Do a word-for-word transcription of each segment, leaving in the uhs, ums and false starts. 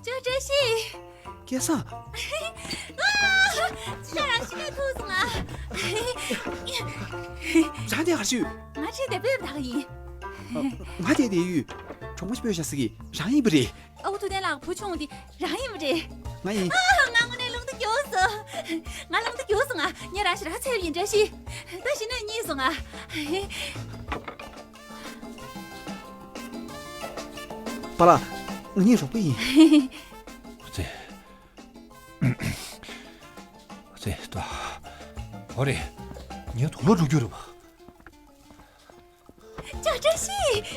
ཅོ་བཀྲ་ཤིས། སྐལ་བཟང་། ཨ། ཁྱེད་རང་ཤི་ནས་ཐུག་སོང་ང་། རང་དེ་གར་ཞུས། ང་ཁྲིད་དེ་བོད་དག་ཡིན། ང་དེ་དེ་ཡུལ། གྲོང་པ་ཞིག་བོད་ཤ་ཟི་གི་རང་ཡིན་པ་རེད། ཨ་ཁུ་ཐུབ་བསྟན་ལགས་བུ་ཆུང་དེ་རང་ཡིན་པ་རེད། ང་ཡིན། ཨ། ང་དངོས་གནས་རླུང་རྟ་རྒྱུགས་སོང་། ང་རླུང་རྟ་རྒྱུགས་སོང་ང་། ངས་རང་ཞིག་ར་ཚད་ཡིན་བཀྲ་ཤིས། ད་ཤི་ནས་རྙེད་སོང་ང་། པཱ་ལགས། ང་གཉིས་རོགས་པ་ཡིན། ཙེ། ཙེ་ཏོ། ཨོ་རེད། ངའི་དུག་ལོག་འགྲོ་རྒྱུ་རེད་པ། ཅོ་བཀྲ་ཤིས།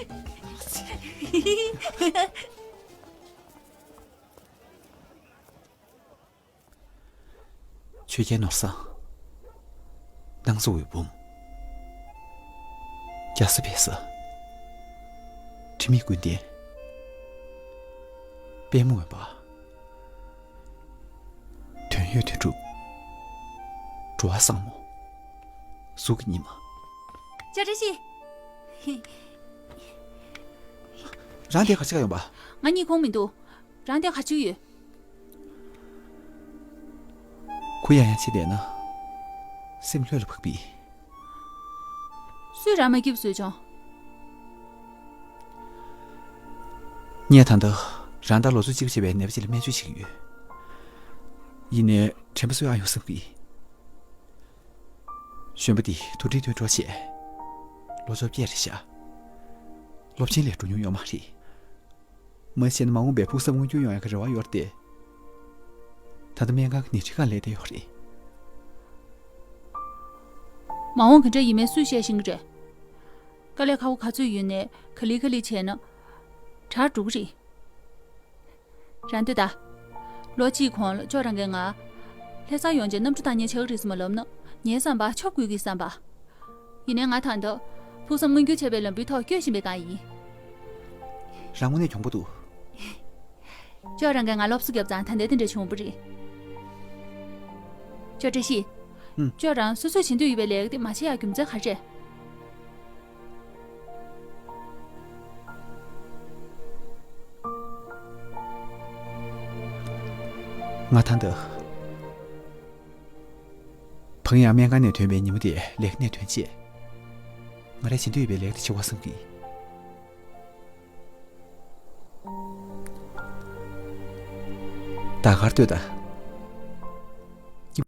ཆོས་རྒྱལ་ནོར་བཟང་། སྣང་ཚོ་འོད་འབུམ། རྒྱ་བཟའ་བལ་བཟའ། དྲི་མེད་ཀུན་ལྡན། པདྨ་འོད་འབར། དོན་ཡོད་དོན་གྲུབ། འགྲོ་བ་བཟང་མོ། གཟུགས་ཀྱི་ཉི་མ། ཅོ་བཀྲ་ཤིས། རང་དེ་ག་ཅི་ག་ཡོང་པ། ང་གཉིད་ཁུག་མི་འདུག་རང་དེ་ག་ཅི་ཡོད། ཁོ་ཡང་ཡང་བྱེད་བསྡད་ན། སེམས་ལྷོད་ལ་བབས་པས། སུས་རང་མ་སྐྱིད་པ་བཟོས་བྱུང་། ངས་ད་ལྟ་རང་དང་ལོ་ཚོད་གཅིག་པ་བྱས་པའི་ནད་པ་ཅིག་ལ་སྨན་བཅོས་བྱེད་ཀྱི་ཡོད། ཡིན་ནའི་དྲན་པ་གསོ་ཡག་ཡོང་བསམ་གི། གཞོན་པ་འདི་དུ་སྒྲིལ་དུས་འགྲོ་བྱས། ལོ་བཅོ་བརྒྱད་རེད་ཤག་སློབ་ཆེན་ལས་འགྲོ་མྱོང་ཡོད་མ་རེད། མ་བྱས་ན་མ་འོངས་པའི་ཕུགས་བསམ་མངོན་འགྱུར་ཡོང་ཡག་གི་རེ་བ་ཡོད་རེད་དེ། ད་ལྟ་སྨན་ཁང་གི་ནད་ཁྲིའི་སྒང་ལས་བསྡད་ཡོད་རེད། མ་འོངས་ག་འདྲ་ཡིན་མིན་སུས་བཤད་ཤེས་ཀྱི་རེད། དཀའ་ལས་ཁག་པོ་ག་ཚོད་ཡོད་ནའི་ག་ལེ་ག་ལེ་བྱས་ན་དྲག་འགྲོ་གི་རེད། རང་སྡོད་ད། ལོ་གཅིག་གོང་ལ་ཅོ་རང་གིས་ང་ལྷ་སར་ཡོང་རྗེས་གནམ་གྲུ་བཏང་མཁན་ཆགས་ཀྱི་རེད་ཟེར་མ་ལབ་ན་ངའི་བསམ་པ་ཆོབ་དགོས་ཀྱི་བསམ་པ། ཡིན་ནའི་ང་ད་ལྟ་ཕུགས་བསམ་མངོན་འགྱུར་བྱེད་པའི་ལམ་བུའི་ཐོག་བསྐྱོད་བཞིན་པའི་སྒང་ཡིན། རང་དངོས་གནས་གྱོང་པོ་འདུག་ཅོ་རང་གིས་ང་སློབ་གསོ་རྒྱབ་ཙང་ད་ལྟའི་དེ་འདྲ་བྱུང་བ་རེད། ཅོ་བཀྲ་ཤིས། ཧུམ། ཅོ་རང་སོ་སོས་བྱེད་འདོད་ཡོད་པའི་ལས་ཀ་དེ་མ་བྱེད་ཡག་རྒྱུ་མཚན་ག་རེ་རེད། ང་ད་ལྟ། བང་ཡང་སྨན་ཁང་ནས་ཐོན་པའི་ཉིན་མོ་དེ་ལས་ཀ་ནས་ཐོན་རྗེས། ང་རས་བྱེད་འདོད་ཡོད་པའི་ལས་ཀ་དེ་བྱེད་དགོས་བསམ་གི། ད་གར་སྡོད་ད།